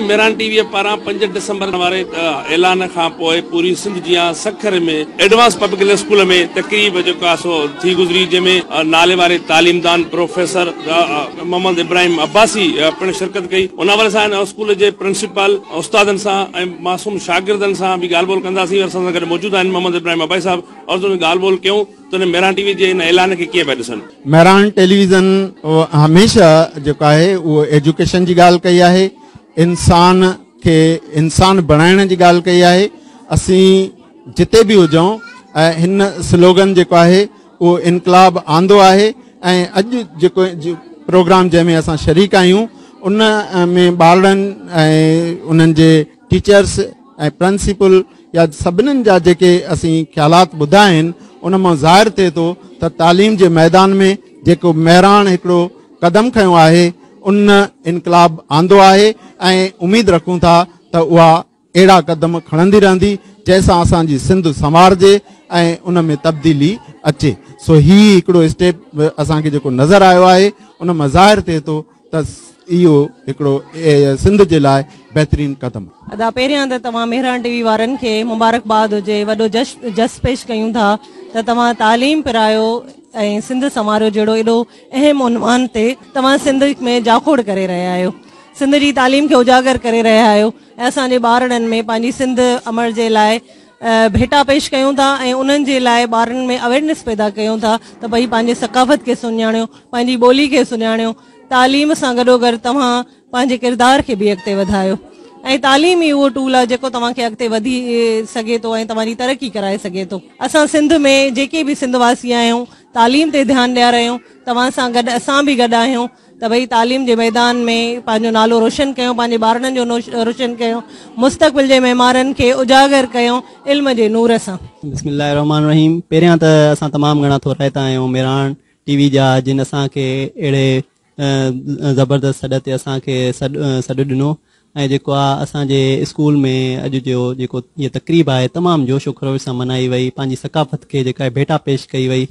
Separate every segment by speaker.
Speaker 1: Mehran T V پاران 5 ڊسمبر واري اعلان کان پوء پوري سنڌ جيان سکر ۾ ايڊوانس پبلڪ اسڪول ۾ تقريب جيڪو آهي سو ٿي گذري، جنهن ۾ نالي واري تعليمدان پروفيسر محمد ابراهيم عباسي پڻ شرڪت ڪئي. ان حوالي سان هن اسڪول جي پرنسپال، استادن سان ۽ معصوم شاگردن سان به ڳالهه ٻولهه ڪنداسين. اسان سان گڏ موجود آهن محمد ابراهيم عباسي صاحب، اور سان ڳالهه ٻولهه ڪيون ته هن مهراڻ ٽي وي جي هن اعلان کي ڪيئن پيا ڏسن.
Speaker 2: مهراڻ ٽيليويزن هميشه جيڪو آهي اهو ايجوڪيشن جي ڳالهه ڪئي آهي، انسان کي انسان بڻائڻ جي ڳالهه ڪئي آهي. اسين جتي به هجون ۽ هن سلوگن جيڪو آهي اهو انقلاب آندو آهي ۽ اڄ جيڪو پروگرام جنهن ۾ اسان شريڪ آهيون ان ۾ ٻارڙن ۽ انهن جي ٽيچرس ۽ پرنسپل يا سڀنين جا جيڪي اسين خيالات ٻڌا آهن ان مان ظاهر ٿئي ٿو ته تعليم جي ميدان ۾ جيڪو مهراڻ هڪڙو قدم کنيو آهي ان انقلاب آندو آهي ۽ اميد رکون ٿا ته اها اهڙا قدم کڻندي رهندي جنهن سان اسان جي سنڌ سنوارجي ۽ ان ۾ تبديلي اچي. سو هي هڪڙو اسٽيپ اسان کي جيڪو نظر آيو آهي ان مان ظاهر ٿئي ٿو ته اهو هڪڙو سنڌ جي لاء بهترين قدم.
Speaker 3: ادا پهريان ته توهان مهراڻ ٽي وي وارن کي مبارڪباد هجي، وڏو جس پيش ڪيون ٿا ته توهان تعليم پرايو ۽ سنڌ سنواريو جهڙو ايڏو اهم عنوان تي توهان سنڌ ۾ جاکوڙ ڪري رهيا آهيو، سنڌ جي تعليم کي اجاگر ڪري رهيا آهيو ۽ اسان جي ٻارڙن ۾ پنهنجي سنڌ امڙ جي لاء ڀيٽا پيش ڪيون ٿا ۽ انهن جي لاء ٻارن ۾ اويرنيس پيدا ڪيون ٿا ته ڀئي پنهنجي ثقافت کي سڃاڻيو، پنهنجي ٻولي کي سڃاڻيو، تعليم سان گڏوگڏ توهان پنهنجي ڪردار کي به اڳتي وڌايو ۽ تعليم ئي اهو ٽول آهي جيڪو توهان کي اڳتي وڌي سگهي ٿو ۽ توهان جي ترقي ڪرائي سگهي ٿو. اسان سنڌ ۾ جيڪي به سنڌ واسي آهيون تعليم تي ڌيان ڏياريون، توهان سان گڏ اسان به گڏ آهيون ته ڀئي تعليم جي ميدان ۾ پنهنجو نالو روشن ڪيون، پنهنجي ٻارڙن جو روشن ڪيون، مستقبل جي معمارن کي اجاگر ڪيون علم جي نور سان.
Speaker 4: بسم الله الرحمٰن الرحيم پهريان ته اسان تمام گهڻا ٿورائتا آهيون مهراڻ ٽي وي جا جن اسان کي اهڙي زبردست سڏ تي اسان کي سڏ ڏنو ۽ جيڪو آ اسان جي اسڪول ۾ اڄ جو جيڪو هيء تقريب آهي تمام جوش و خروش سان منائي وئي پنهنجي ثقافت کي جيڪا آهي ڀيٽا پيش ڪئي وئي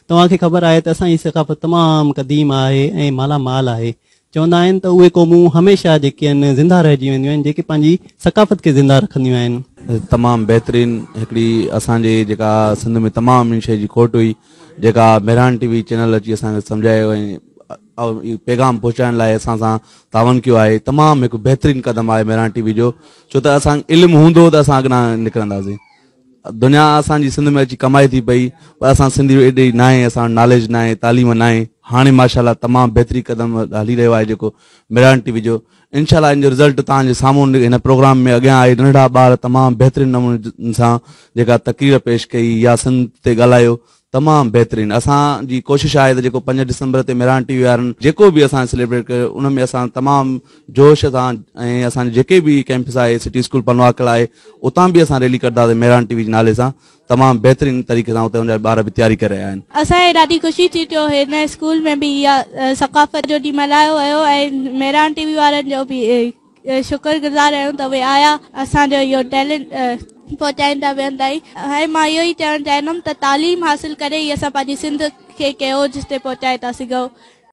Speaker 4: توهان کي خبر آهي ته اسان جي ثقافت تمام قديم آهي ۽ مالا مال آهي چوندا آهن ته اهي قومون هميشه جيڪي آهن زنده رهجي وينديون آهن جيڪي پنهنجي ثقافت کي زنده رکنديون آهن.
Speaker 5: تمام بهترين هڪڙي اسان جي جيڪا سنڌ ۾ تمام ان شي جي کوٽ هئي جيڪا مهراڻ ٽي وي چينل اچي اسان کي سمجهايو ۽ پيغام پهچائڻ لاء اسان سان تعاون ڪيو آهي تمام هڪ بهترين قدم آهي مهراڻ ٽي وي جو ڇو ته اسان علم هوندو ته اسان اڳنا نڪرنداسين دنيا اسان جي سنڌ ۾ اچي ڪمائي ٿي پئي پر اسان سنڌي ايڏي ناهي اسان وٽ ناليج ناهي تعليم ناهي هاڻي ماشاءالله تمام بهترين قدم هلي رهيو آهي جيڪو مهراڻ ٽي وي جو انشاء الله ان جو رزلٽ توهان جي سامهون هن پروگرام ۾ اڳيان آهي ننڍڙا ٻار تمام بهترين نموني سان جيڪا تقرير پيش ڪئي يا سنڌ تي ڳالهايو تمام بهترين اسان جي ڪوشش آهي ته جيڪو 5 ڊسمبر تي مهراڻ ٽي وي وارن جيڪو به اسان سيليبريٽ ڪيو ان ۾ اسان تمام جوش سان ۽ اسان جي جيڪي به ڪيمپس آهي سٽي اسڪول پنواڪل آهي اتان به اسان ريلي ڪڍنداسين مهراڻ ٽي وي جي نالي سان تمام بهترين طريقي سان اتي ان جا ٻار به تياري ڪري رهيا آهن.
Speaker 6: اسان کي ڏاڍي خوشي ٿي جو هن اسڪول ۾ به اها ثقافت جو ڏينهن ملهايو ويو ۽ مهراڻ ٽي وي وارن جو به شڪر گذار آهيون ته اهي آيا اسان جو اهو ٽيلنٽ پهچائين ٿا ٻين تائين ۽ مان اهو ئي چوڻ چاهيندم ته تعليم حاصل ڪري ئي اسان پنهنجي سنڌ کي ڪنهن اوج تي پهچائي ٿا سگهون.